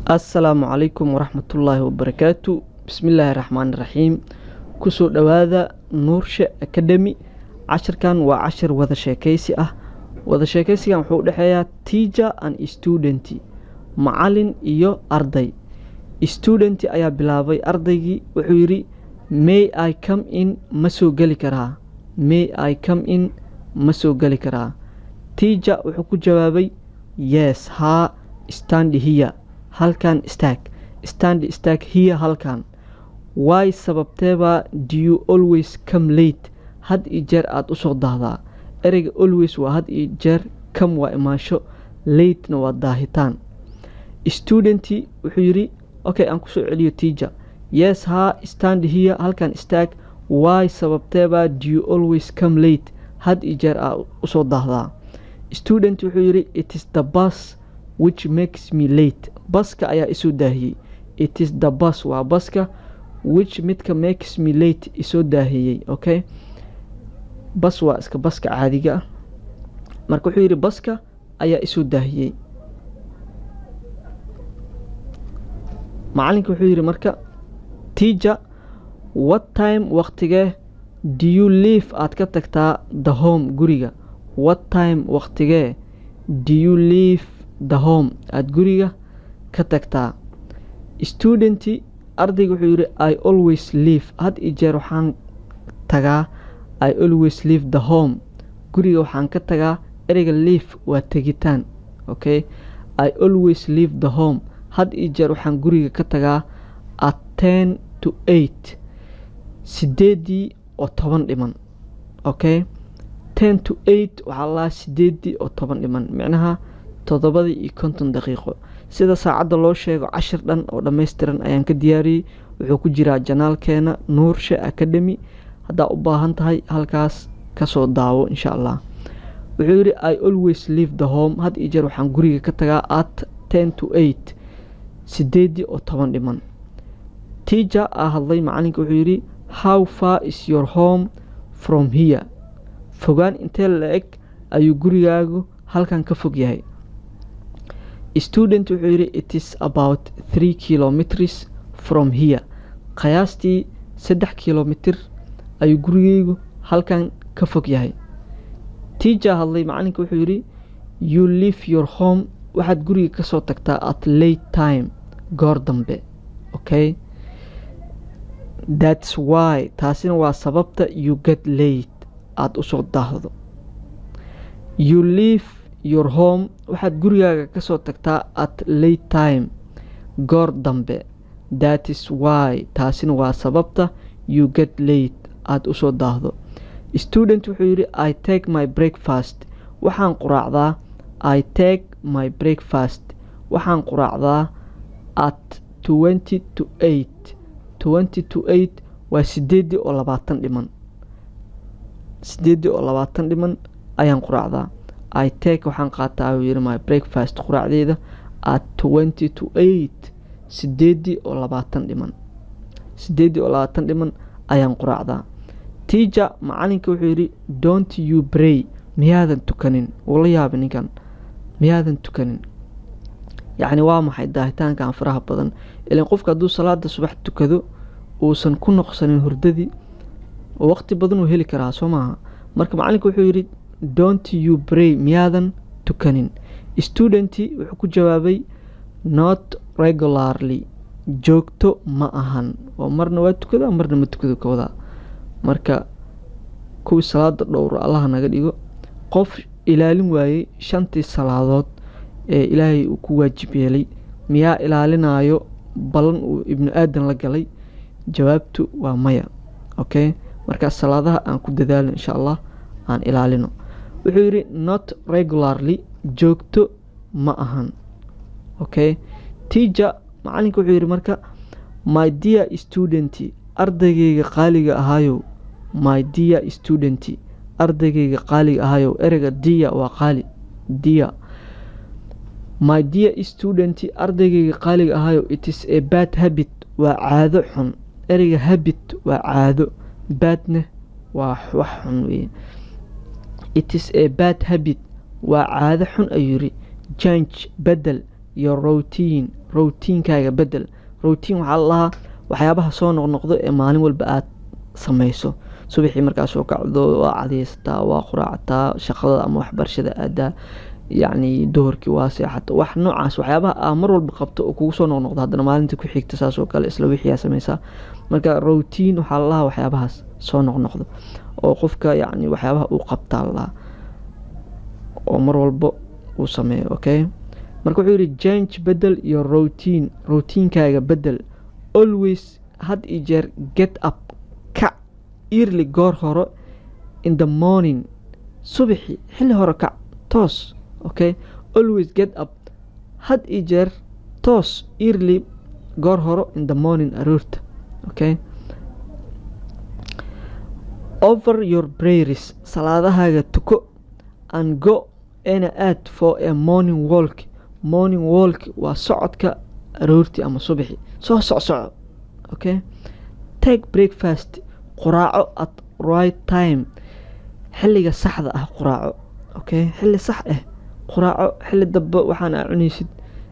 Assalaamu calaykum waraxmatullaahi wabarakaatu. Bismillaahi raxmaani raxiim. Kusoo dhowaada Nuurshe Academy. Cashirkan waa cashir wada sheekeysi ah. Wada sheekeysigan wuxuu udhexeeyaa teacher and student, macalin iyo arday. Student ayaa bilaabay, ardaygii wuxuu yidhi: "May I come in?" Ma soo geli karaa? "May I come in?" Ma soo geli karaa? Teacher wuxuu ku jawaabay: "Yes," haa. "Stand here," halkan istaag. "Stand," istaag, "here," halkan. "Why," sababteebaa, "do you always come late?" Had iyo jeer aada usoo daahdaa? Ereyga always waa had iyo jeer, come waa imaansho, latena waa daahitaan. Student wuxuu yidhi, okay, aan kusoo celiyo teacher. "Yes," haa. "Stand here," halkan istaag. "Why," sababteebaa, "do you always come late?" Had iyo jeer aa usoo daahdaa? Student wuxuu yidhi: "It is the bus which makes me late." Baska ayaa isoo daahiyey. "It is the bus," waa baska, "which," midka, "makes me late," isoo daahiyey. Okay, bus waa iska baska caadiga ah. Marka wuxuu yidhi baska ayaa isoo daahiyey. Macalinka wuxuu yidhi marka, teacher: "What time," waqtigee, "do you leave," aad ka tagtaa, "the home," guriga? "What time," waqtigee, "do you leave the home," aada guriga ka tagtaa? Student, ardayga wuxuu yidhi: "I always leave," had iyo jeer waxaan tagaa. "I always leave the home," guriga waxaan ka tagaa. Ereyga leave waa tegitaan. Okay, "I always leave the home," had iyo jeer waxaan guriga ka tagaa, "at 7:50," 8:50 dhiman. Okay, 7:50 waxaa lalahaa 8:10 dhiman, micnaha 7:50. Sida saacadda loo sheego, cashir dhan oo dhammaystiran ayaan ka diyaariyey. Wuxuu ku jiraa channelkeena Nuurshe Academy. Haddaa u baahan tahay, halkaas kasoo daawo, insha Allah. Wuxuu yidhi: "I always leave the home," had iyo jeer waxaan guriga ka tagaa, "at 7:50," 8:10 dhiman. Teacher aa hadlay, macalinka wuxuu yidhi: "How far is your home from here?" Fogaan intee la eg ayuu gurigaagu halkan ka fog yahay? Student wuxuu yidhi: "It is about 3 kilometers from here." Qiyaastii 3 kilomitir ayuu gurigeygu halkan ka fog yahay. Teacher hadlay, macalinka wuxuu yidhi: "You leave your home," waxaad guriga kasoo tagtaa, "at late time," goor dambe. Okay, "That's why," taasina waa sababta, "you get late," aada usoo daahdo. "You leave your home," waxaad gurigaaga kasoo tagtaa, "at late time," goor dambe. "That is why," taasina waa sababta, "you get late," aada usoo daahdo. Student wuxuu yidhi: "I take my breakfast," waxaan quraacdaa. "I take my breakfast," waxaan quraacdaa, "at 7:40." 7:40 waa 8:20 dhiman. 8:20 dhiman ayaan quraacdaa. "I take," waxaan qaataa, uu yidhi, "my breakfast," quraacdeeda, "at 7:40," 8:20 dhiman. 8:20 dhiman ayaan quraacdaa. Teacher, macalinka wuxuu yidhi: "Don't you pray?" Miyaadan tukanin? Wuu la yaabay ninkan. Miyaadan tukanin? Yacni waa maxay daahitaankan faraha badan? Ilan qofka hadduu salaada subax tukado, uusan ku noqsanin hurdadii, waqti badan uu heli karaa, soo maaha? Marka macalinka wuxuu yidhi: "Don't you pray?" Miyaadan tukanin? Student wuxuu ku jawaabay: "Not regularly." Joogto ma ahan oo marna waa tukadaa, marna ma tukado ka wadaa. Marka kuwii salaada dhowro Allaha naga dhigo. Qof ilaalin waayey shantii salaadood ee Ilaahay uu ku waajib yeelay, miyaa ilaalinayo ballan uu ibnu aadan la galay? Jawaabtu waa maya. Okay, marka salaadaha aan ku dadaalno, insha Allah, aan ilaalino. Wuxuu yidhi: "Not regularly," joogto ma ahan. Okay, teacher, macalinka wuxuu yidhi marka: "My dear student," ardaygayga qaaliga ahaayow. "My dear student," ardaygayga qaaliga ahaayow. Ereyga dear waa qaali, dear. "My dear student," ardaygayga qaaliga ahaayow, "it is a bad habit," waa caado xun. Ereyga habit waa caado, badne waa wax xun weye. "It is a bad habit," waa caado xun, ayuu yidhi. "Change," bedel, "your routine," Routinekaaga bedel. Routine waxaa la lahaa waxyaabaha soo noqnoqdo ee maalin walba aad sameyso. Subaxii markaa soo kacdo, waa cadeysataa, waa quraactaa, shaqada ama waxbarashada aadaa, yacni duhurkii waa seexata, wax noocaas, waxyaabaha aa mar walba qabto oo kugu soo noqnoqdo, haddana maalinta ku xigta saas oo kale isla wixii aa sameysaa. Marka routine waxaa la lahaa waxyaabahaas soo noqnoqdo oo qofka, yacni waxyaabaha uu qabtaa la lahaa oo mar walba uu sameeyo. Okay, marka wuxuu yidhi: change, bedel, iyo routine, routinekaaga bedel. Always, had iyo jeer, get up, kac, early, goor hore, in the morning, subaxi xilli hore kac, toos. Okay, always get up, had iyo jeer toos, early, goor hore, in the morning, aroorta. Okay, offer your prayers, salaadahaaga tuko, and go, ena aad, for a morning walk. Morning walk waa socodka aroortii ama subaxi, soo socsoco. Okay, take breakfast, quraaco, at right time, xilliga saxda ah quraaco. Okay, xilli sax ah quraaco. Xilli dambe waxaan aa cunaysid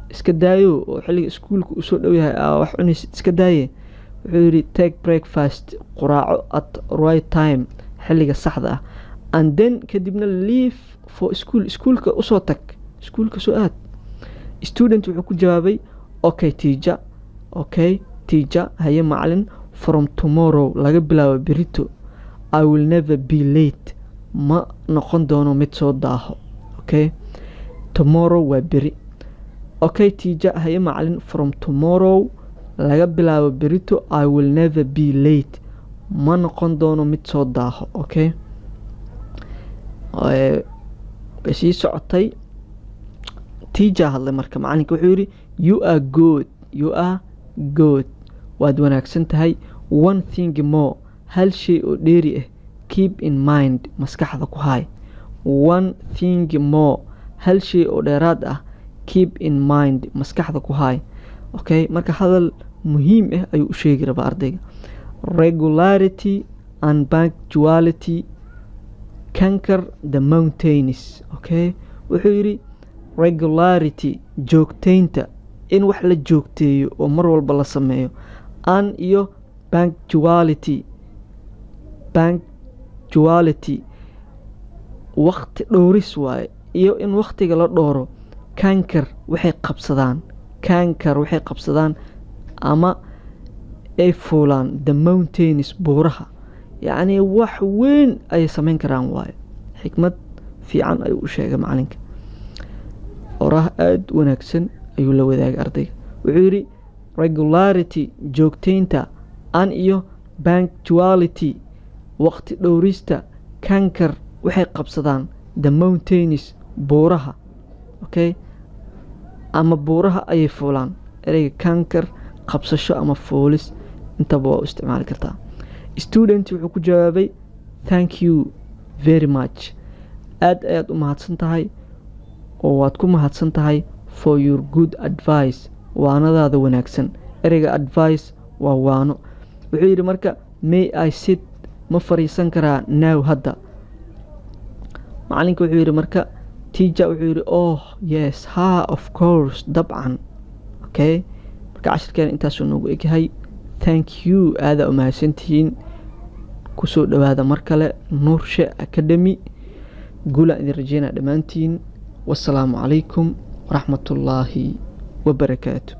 iska daayo, oo xilliga iskuulka usoo dhow yahay aa wax cunaysid iska daaye. Wuxuu yidhi: take breakfast, quraaco, at right time, xilliga saxda ah, and then, kadibna, leave for school, iskuulka usoo tag, iskuulka soo aad. Student wuxuu ku jawaabay: okay teacher, okay teacher, haye macalin, from tomorrow, laga bilaabo berito, I will never be late, ma noqon doono mid soo daaho. Okay, tomorrow waa beri. Okay teacher, haye macalin, from tomorrow, laga bilaabo berito, I will never be late, ma noqon doono mid soo daaho. Okay, way sii socotay. Teacher hadlay marka, macalinka wuxuu yidhi: you are good, you are good, waad wanaagsan tahay. One thing more, hal shay oo dheeri ah, keep in mind, maskaxda ku hay. One thing more, hal shay oo dheeraad ah, keep in mind, maskaxda ku hay. Okay, marka hadal muhiim ah ayuu u sheegi rabaa ardayga. Regularity and punctuality conquer the mountains. Okay, wuxuu yidhi: regularity, joogteynta, in wax la joogteeyo oo mar walba la sameeyo, and, iyo, punctuality, punctuality waqti dhowris waaye, iyo in waqtiga la dhooro, conquer, waxay qabsadaan, conquer, waxay qabsadaan ama ay fuulaan, the mountains, buuraha, yacni wax weyn ayay sameyn karaan waaye. Xikmad fiican ayuu u sheegay macalinka, oraah aada u wanaagsan ayuu la wadaagay ardayga. Wuxuu yidhi: regularity, joogteynta, and, iyo, punctuality, waqti dhowrista, conquer, waxay qabsadaan, the mountains, buuraha. Okay, ama buuraha ayay fuulaan. Ereyga conquer, qabsasho ama fuulis, intaba waa u isticmaali kartaa. Student wuxuu ku jawaabay: thank you very much, aad ayaad u mahadsan tahay oo waad ku mahadsan tahay, for your good advice, waanadaada wanaagsan. Ereyga advice waa waano. Wuxuu yidhi marka: may I sit, ma fariisan karaa, now, hadda? Macalinka wuxuu yidhi marka, teacher wuxuu yidhi: oh yes, ha, of course, dabcan. Okay, marka cashirkeena intaasuu noogu egyahay. Thank you, aadaa u mahadsantihiin. Kusoo dhawaada mar kale Nuurshe Academy. Guulaan idin rajeynaya dhammaantiin. Wasalaamu calaykum waraxmatullaahi wabarakaatu.